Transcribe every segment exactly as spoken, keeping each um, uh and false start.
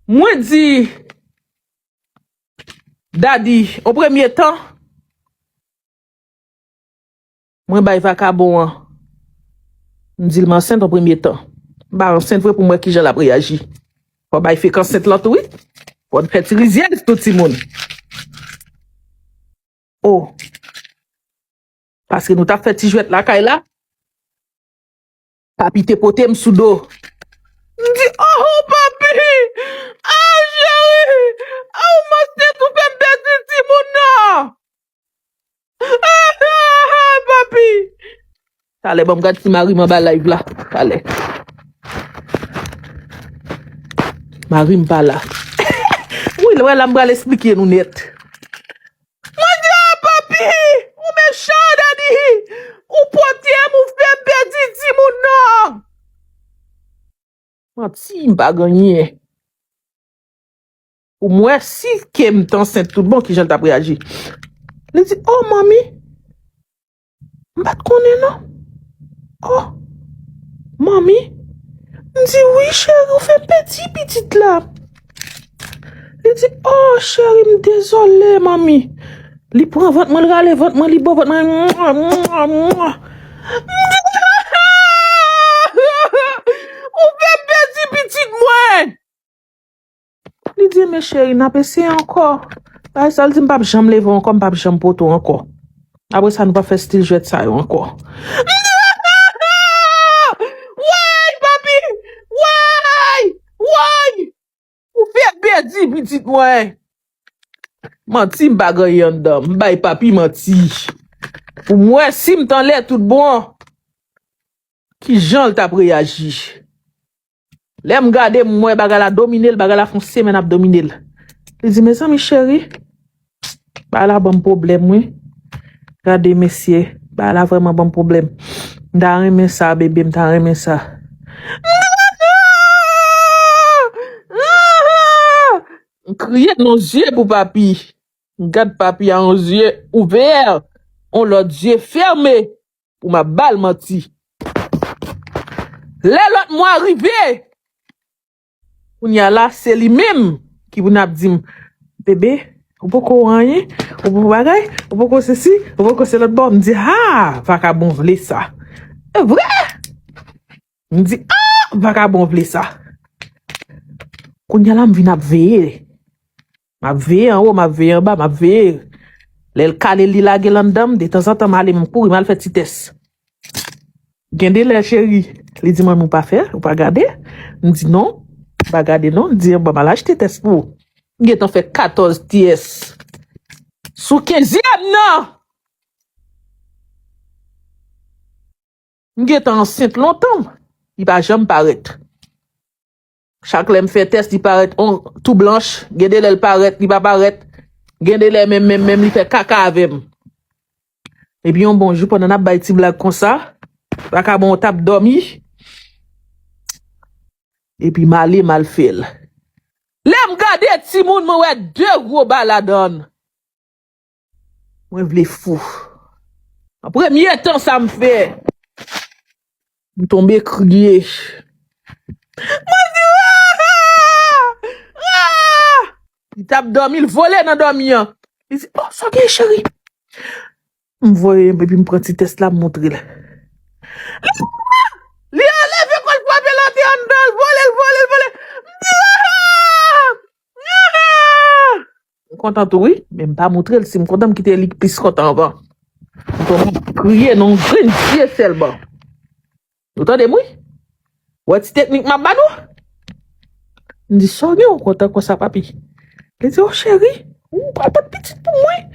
Mwen di Daddy, on premye tan, mwen bay vakabon an. M di l m ansent on premye tan. M pa ansent vre pou m wè kijan l ap reyaji. Fò bay fek ansent lan tou, wi. Fò n fè ti rizyèz tou timoun. O. Paske nou t ap fè ti jwèt lakay la. Papi te pote m sou do. M di, oh, oh, papi! Ah, cheri! Ah, ou manse tou fè m pèdi timoun nan! Ah, ah, ah, papi! Talè, ban m gad si mari m anba live la. Talè. Mari m pa la. Wi, lè la m pral esplike nou nèt. Mwen di, ah, papi, ou mechan, Daddy. Ou pote m, ou fè m pèdi timoun nan. Manti, m pa gen anyen. Pou m wè si ke m t ansent tout bon, kijan l t ap reyaji. Li di, oh, manmi, m pa t konnen non. Oh, manmi. M di, wi, cheri, ou fè pèdi pitit la. Li di, oh, cheri, m dezole, manmi. Li pran vant mwen, li rale vant mwen, li bo vant mwen. Mwa, mwa, mwa. M di, ou fè m pèdi pitit mwen. Li di, men cheri, n ap eseye ankò. Bagay sa, li di, m p ap janm leve w ankò, m p ap janm pote w ankò. Apre sa, nou p ap fè stil jwèt sa yo ankò. Woy, papi! Woy! Woy! Ou fè pèdi pitit mwen! Manti, m pa gen anyen anndan m. M bay papi manti. Pou m wè si m t anlè tout bon. Kijan l t ap reyaji? Lè m gade, m wè bagay la domine l, bagay la fè yon semèn ap domine l. Li di, mezanmi cheri, bagay la ban m pwoblèm, wi. Gade, mesye, bagay la vrèman ban m pwoblèm. M ta renmen sa, bebe, m ta renmen sa. M kriye nan zye pou papi. M gad papi a yon zye ouvè, yon lòt zye fèmen. Pou m ap ba l manti. Lè lòt mwa rive, kounye a la, se li menm ki vin ap di m, bebe, ou poko wè anyen, ou poko bagay, ou poko sesi, ou poko se lòt bò. M di, ha, vakabon vle sa. E vre! M di, ah, vakabon vle sa. Kounye a la, m vin ap veye. M ap veye anwo, m ap veye anba, m ap veye. Lè l kale l, li lage l anndan m, detanzantan, m ale, m kouri, m al fè ti tès. Gen de lè, cheri, li di, manmi, ou pa fè, ou pa gade? M di, non, m pa gade, non. M di, bon, m al achte tès pou ou. M gentan fè katòz tès. Sou kenzyèm nan! M gentan ansent lontan, li pa janm parèt. Chak lè m fè tès, li parèt on, tou blanch. Gen de lè l parèt, li pa parèt. Gen de lè menm, menm, menm, li fè kaka avè m. Epi yon bon jou, pandan n ap bay ti blag konsa, vakabon t ap dòmi. Epi m ale, m al fè l. Lè m gade timoun, mwen wè de gwo ba ladan l. Mwen vle fou. An premye tan sa m fè, m tonbe kriye. Mwen di, ah! Ah! Li t ap dòmi, l vole nan dòmi an. Li di, oh, sa w gen, cheri? M voye, epi m pran ti tès la, m montre l. Li, li leve kò l, frape l atè anndan, l vole, l vole, l vole. M di, ah! Ah! M kontan tou, wi, men m pa montre l. Si m kontan, m kite li plis kontan anvan. M tonbe kriye nan yon grenn zye sèlman. Nou tande m, wi? Wè ti teknik m ap ba nou? M di, sa w gen, ou kontan konsa, papi? Li di, oh, cheri, ou pral pot pitit pou mwen?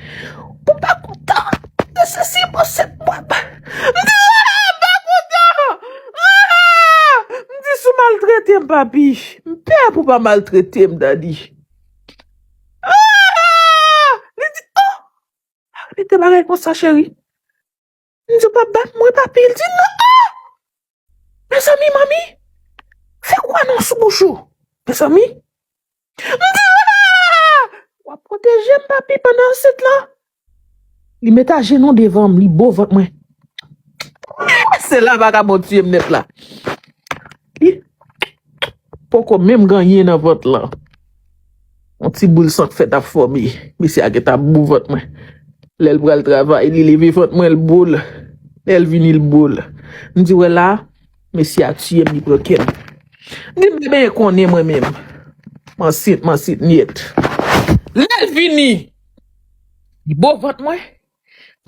Ou pa kontan? De sesi, bon, se mwen. M di, ah, m pa kontan! Ah! M di, si w maltrete m, papi. M pè pou w pa maltrete m, Daddy. Ah! Li di, oh! Pa repete bagay konsa, cheri. M di, w p ap bat mwen, papi? L di, non! Mezanmi, manmi, fè kwa non sou bouch ou. Mezanmi. M di, ah! W ap pwoteje m, papi, pandan ansent lan. Li met ajenou devan m, li bo vant mwen. Se la vakabon tiye m nèt la. Li poko menm gen anyen nan vant lan. Yon ti boul san k fèt ap fòme. Mesye a gentan ap bo vant mwen. Lè l pral travay, li leve vant mwen, l bo l. Lè l vini, l bo l. M di, wè la, mesye a tiye m, li pran kè m. M di, m te benyen konnen mwen menm. Mansit, mansit, nyèt. Lè l vini, li bo vant mwen.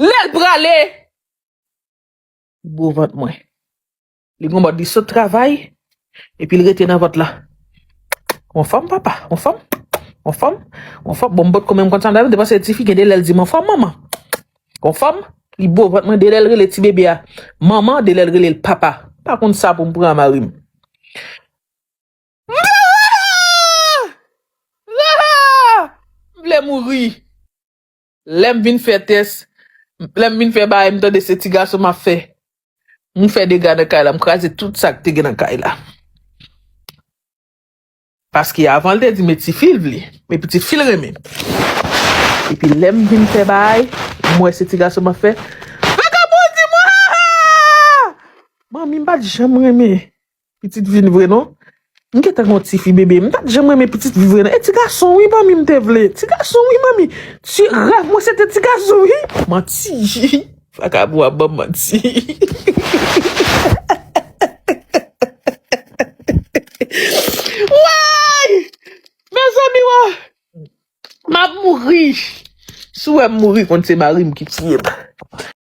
Lè l prale, li bo vant mwen. Li gon bòt, li sot travay, epi l rete nan vant la. On fanm, papa, on fanm, on fanm, on fanm. Bon, m potko menm konn sa m ta di, paske tifi gen de lè l di m on fanm, manman. On fanm, li bo vant mwen, de lè l rele ti bebe a manman, de lè l rele l papa. Pa konn sa pou m pran a mari m. Zara! Zara! M vle mouri. Lè m vin fè tès, lè m vin fè bagay, m tande se ti gason m ap fè. M fè dega nan kay la, m kraze tout sa k te gen nan kay la. Paske avan l te di m e tifi l vle, e pitit fi l renmen. Epi lè m vin fè bagay, m wè se ti gason m ap fè. Vakabon di mwen, ha, ha, ha! Manmi, m pa t janm renmen pitit fi l vre non. M gentan gon tifi bebe. M pa t janm renmen pitit fi vre non. E ti gason wi manmi m te vle. Ti gason wi manmi. Ti rèv mwen se te ti gason wi. Manti. Vakabon ap ban m manti. Way! Mezanmi, wa! M ap mouri. Si w wè m mouri, konn se mari m ki tiye m.